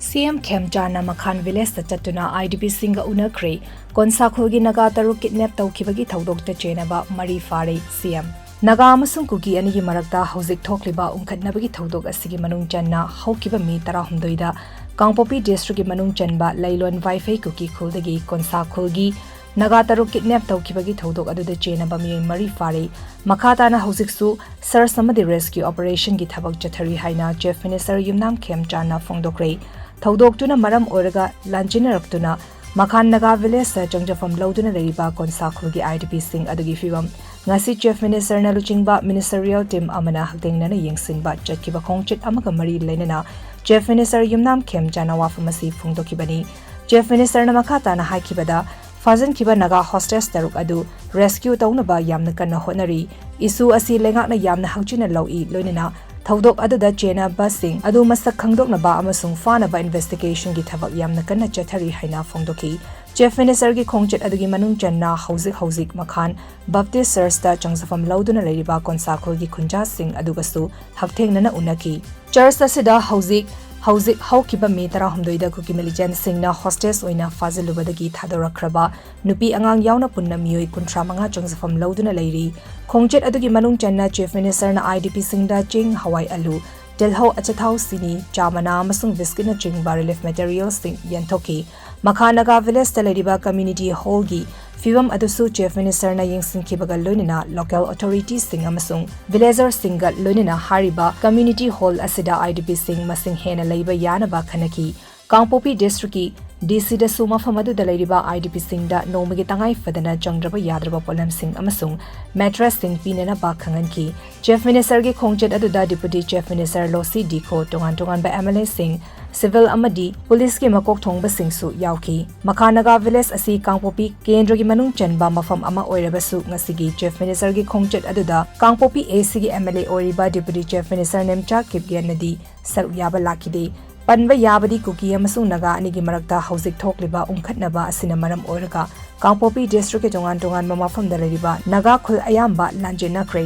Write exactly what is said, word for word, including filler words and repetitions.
ꯁꯤ ꯑꯦꯝ ꯈꯦꯝꯆꯥꯟꯅ ꯃꯈꯥꯟ ꯚꯤꯂꯦꯖꯇ ꯆꯠꯇꯨꯅ I D ꯄꯤꯁꯤꯡꯒ ꯎꯅꯈ꯭ꯔꯦ꯫ ꯀꯣꯟꯁꯥꯈꯨꯜꯒꯤ Naga ꯇꯔꯨꯛ ꯀꯤꯗꯅꯦꯞ ꯇꯧꯈꯤꯕꯒꯤ ꯊꯧꯗꯣꯛꯇ ꯆꯦꯟꯅꯕ ꯃꯔꯤ ꯐꯥꯔꯦ ꯁꯤ ꯑꯦꯝ꯫ ꯅꯥꯒꯥ ꯑꯃꯁꯨꯡ ꯀꯨꯀꯤ ꯑꯅꯤꯒꯤ ꯃꯔꯛꯇ ꯍꯧꯖꯤꯛ ꯊꯣꯛꯂꯤꯕ ꯎꯪꯈꯠꯅꯕꯒꯤ ꯊꯧꯗꯣꯛ ꯑꯁꯤꯒꯤ ꯃꯅꯨꯡ ꯆꯟꯅ ꯍꯧꯈꯤꯕ ꯃꯦ ꯇꯔꯥꯍꯨꯝꯗꯣꯏꯗ ꯀꯥꯡꯄꯣꯛꯄꯤ ꯗꯤꯁꯇ꯭ꯔꯤꯛꯀꯤ ꯃꯅꯨꯡ ꯆꯟꯕ ꯂꯩꯂꯣꯟ ꯋꯥꯏꯐꯩ ꯀꯨꯀꯤ ꯈꯨꯜꯗꯒꯤ ꯀꯣꯟꯁꯥꯈꯨꯜꯒꯤ ꯅꯥꯒꯥ ꯇꯔꯨꯛ ꯀꯤꯗꯅꯦꯞ ꯇꯧꯈꯤꯕꯒꯤ ꯊꯧꯗꯣꯛ ꯑꯗꯨꯗ ꯆꯦꯟꯅꯕ ꯃꯤꯑꯣꯏ ꯃꯔꯤ ꯐꯥꯔꯦ꯫ ꯃꯈꯥ ꯇꯥꯅ ꯍꯧꯖꯤꯛꯁꯨ search ꯑꯃꯗꯤ rescue operationꯒꯤ ꯊꯕꯛ ꯆꯠꯊꯔꯤ ꯍꯥꯏꯅ Chief Minister ꯌꯨꯝꯅꯥꯝ ꯈꯦꯝꯆꯥꯟꯅ ꯐꯣꯡꯗꯣꯛꯈ꯭ꯔꯦ꯫ ꯊꯧꯗꯣꯛꯇꯨꯅ ꯃꯔꯝ ꯑꯣꯏꯔꯒ ꯂꯥꯟꯖꯦꯟꯅꯔꯛꯇꯨꯅ ꯃꯈꯥꯟ ꯅꯥꯒꯥ ꯚꯤꯂꯦꯖꯇ ꯆꯪꯖꯐꯝ ꯂꯧꯗꯨꯅ ꯂꯩꯔꯤꯕ ꯀꯣꯟꯁꯥ ꯈꯨꯜꯒꯤ ꯑꯥꯏ ꯗꯤ ꯄꯤꯁꯤꯡ ꯑꯗꯨꯒꯤ ꯐꯤꯕꯝ ꯉꯁꯤ Chief Ministerꯅ ꯂꯨꯆꯤꯡꯕ ministerial team ꯑꯃꯅ ꯍꯛꯊꯦꯡꯅꯅ ꯌꯦꯡꯁꯤꯟꯕ ꯆꯠꯈꯤꯕ ꯈꯣꯡꯆꯠ ꯑꯃꯒ ꯃꯔꯤ ꯂꯩꯅꯅ Chief Minister ꯌꯨꯝꯅꯥꯝ ꯈꯦꯝꯆꯥꯟꯅ ꯋꯥꯐꯝ ꯑꯁꯤ ꯐꯣꯡꯗꯣꯛꯈꯤꯕꯅꯤ꯫ Chief Ministerꯅ ꯃꯈꯥ ꯇꯥꯅ ꯍꯥꯏꯈꯤꯕꯗ, ꯐꯥꯖꯤꯟꯈꯤꯕ ꯅꯥꯒꯥ hostage ꯇꯔꯨꯛ ꯑꯗꯨ rescue ꯇꯧꯅꯕ ꯌꯥꯝꯅ ꯀꯟꯅ ꯍꯣꯠꯅꯔꯤ꯫ Issue ꯑꯁꯤ ꯂꯩꯉꯥꯛꯅ ꯌꯥꯝꯅ ꯍꯛꯆꯤꯟꯅ ꯂꯧꯏ, ꯂꯣꯏꯅꯅ ꯊꯧꯗꯣꯛ ꯑꯗꯨꯗ ꯆꯦꯟꯅꯕꯁꯤꯡ ꯑꯗꯨ ꯃꯁꯛ ꯈꯪꯗꯣꯛꯅꯕ ꯑꯃꯁꯨꯡ ꯐꯥꯅꯕ investigationꯒꯤ ꯊꯕꯛ ꯌꯥꯝꯅ ꯀꯟꯅ ꯆꯠꯊꯔꯤ ꯍꯥꯏꯅ ꯐꯣꯡꯗꯣꯛꯈꯤ꯫ Chief Ministerꯒꯤ ꯈꯣꯡꯆꯠ ꯑꯗꯨꯒꯤ ꯃꯅꯨꯡ ꯆꯟꯅ ꯍꯧꯖꯤꯛ ꯍꯧꯖꯤꯛ ꯃꯈꯥꯟ Baptist Churchꯇ ꯆꯪꯖꯐꯝ ꯂꯧꯗꯨꯅ ꯂꯩꯔꯤꯕ ꯀꯣꯟꯁꯥ ꯈꯨꯜꯒꯤ ꯈꯨꯟꯖꯥꯁꯤꯡ ꯑꯗꯨꯒꯁꯨ ꯍꯛꯊꯦꯡꯅꯅ ꯎꯅꯈꯤ꯫ Church ꯑꯁꯤꯗ ꯍꯧꯖꯤꯛ ꯍꯧꯖꯤꯛ ꯍꯧꯈꯤꯕ ꯃꯦ ꯇꯔꯥꯍꯨꯝꯗꯣꯏꯗ ꯀꯨꯀꯤ militiaꯁꯤꯡꯅ hostage ꯑꯣꯏꯅ ꯐꯥꯖꯤꯜꯂꯨꯕꯗꯒꯤ ꯊꯥꯗꯣꯔꯛꯈ꯭ꯔꯕ ꯅꯨꯄꯤ ꯑꯉꯥꯡ ꯌꯥꯎꯅ ꯄꯨꯟꯅ ꯃꯤꯑꯣꯏ ꯀꯨꯟꯊ꯭ꯔꯥ ꯃꯉꯥ ꯆꯪꯖꯐꯝ ꯂꯧꯗꯨꯅ ꯂꯩꯔꯤ꯫ ꯈꯣꯡꯆꯠ ꯑꯗꯨꯒꯤ ꯃꯅꯨꯡ ꯆꯟꯅ Chief Ministerꯅ IDPꯁꯤꯡꯗ ꯆꯦꯡ, ꯍꯋꯥꯏ, ꯑꯂꯨ, ꯇꯤꯜꯍꯧ, ꯑꯆꯥꯊꯥꯎ, ꯆꯤꯅꯤ, ꯆꯥ ꯃꯅꯥ ꯑꯃꯁꯨꯡ biscuitꯅꯆꯤꯡꯕ relief materialꯁꯤꯡ ꯌꯦꯟꯊꯣꯛꯈꯤ꯫ ꯃꯈꯥ ꯅꯥꯒꯥ villageꯇ ꯂꯩꯔꯤꯕ community hallꯒꯤ ꯐꯤꯚꯝ ꯑꯗꯨꯁꯨ Chief Ministerꯅ ꯌꯦꯡꯁꯤꯟꯈꯤꯕꯒ ꯂꯣꯏꯅꯅ local authorityꯁꯤꯡ ꯑꯃꯁꯨꯡ villagerꯁꯤꯡꯒ ꯂꯣꯏꯅꯅ ꯍꯥꯏꯔꯤꯕ community hall ꯑꯁꯤꯗ IDPꯁꯤꯡ ꯃꯁꯤꯡ ꯍꯦꯟꯅ ꯂꯩꯕ ꯌꯥꯅꯕ ꯈꯟꯅꯈꯤ꯫ ꯀꯥꯡꯄꯣꯛꯄꯤ districtꯀꯤ DCꯗꯁꯨ ꯃꯐꯝ ꯑꯗꯨꯗ ꯂꯩꯔꯤꯕ IDPꯁꯤꯡꯗ ꯅꯣꯡꯃꯒꯤ ꯇꯉꯥꯏ ꯐꯗꯅ ꯆꯪꯗ꯭ꯔꯕ ꯌꯥꯗ꯭ꯔꯕ ꯄꯣꯠꯂꯝꯁꯤꯡ ꯑꯃꯁꯨꯡ matressꯁꯤꯡ ꯄꯤꯅꯅꯕ ꯈꯪꯍꯟꯈꯤ꯫ Chief Ministerꯒꯤ ꯈꯣꯡꯆꯠ ꯑꯗꯨꯗ Deputy Chief Minister Lucy Dikho, ꯇꯣꯉꯥꯟ ꯇꯣꯉꯥꯟꯕ MLAꯁꯤꯡ, civil ꯑꯃꯗꯤ policeꯀꯤ ꯃꯀꯣꯛ ꯊꯣꯡꯕꯁꯤꯡꯁꯨ ꯌꯥꯎꯈꯤ꯫ ꯃꯈꯥ ꯅꯥꯒꯥ village ꯑꯁꯤ ꯀꯥꯡꯄꯣꯛꯄꯤ ꯀꯦꯟꯗ꯭ꯔꯒꯤ ꯃꯅꯨꯡ ꯆꯟꯕ ꯃꯐꯝ ꯑꯃ ꯑꯣꯏꯔꯕꯁꯨ, ꯉꯁꯤꯒꯤ Chief Ministerꯒꯤ ꯈꯣꯡꯆꯠ ꯑꯗꯨꯗ ꯀꯥꯡꯄꯣꯛꯄꯤ ACꯒꯤ MLA ꯑꯣꯏꯔꯤꯕ Deputy Chief Minister ꯅꯦꯝꯆꯥ ꯀꯤꯞꯒꯦꯟꯅꯗꯤ ꯁꯔꯨꯛ ꯌꯥꯕ ꯂꯥꯛꯈꯤꯗꯦ꯫ ꯄꯟꯕ ꯌꯥꯕꯗꯤ ꯀꯨꯀꯤ ꯑꯃꯁꯨꯡ ꯅꯥꯒꯥ ꯑꯅꯤꯒꯤ ꯃꯔꯛꯇ ꯍꯧꯖꯤꯛ ꯊꯣꯛꯂꯤꯕ ꯎꯪꯈꯠꯅꯕ ꯑꯁꯤꯅ ꯃꯔꯝ ꯑꯣꯏꯔꯒ ꯀꯥꯡꯄꯣꯛꯄꯤ districtꯀꯤ ꯇꯣꯉꯥꯟ ꯇꯣꯉꯥꯟꯕ ꯃꯐꯝꯗ ꯂꯩꯔꯤꯕ ꯅꯥꯒꯥ ꯈꯨꯜ ꯑꯌꯥꯝꯕ ꯂꯥꯟꯖꯦꯟꯅꯈ꯭ꯔꯦ꯫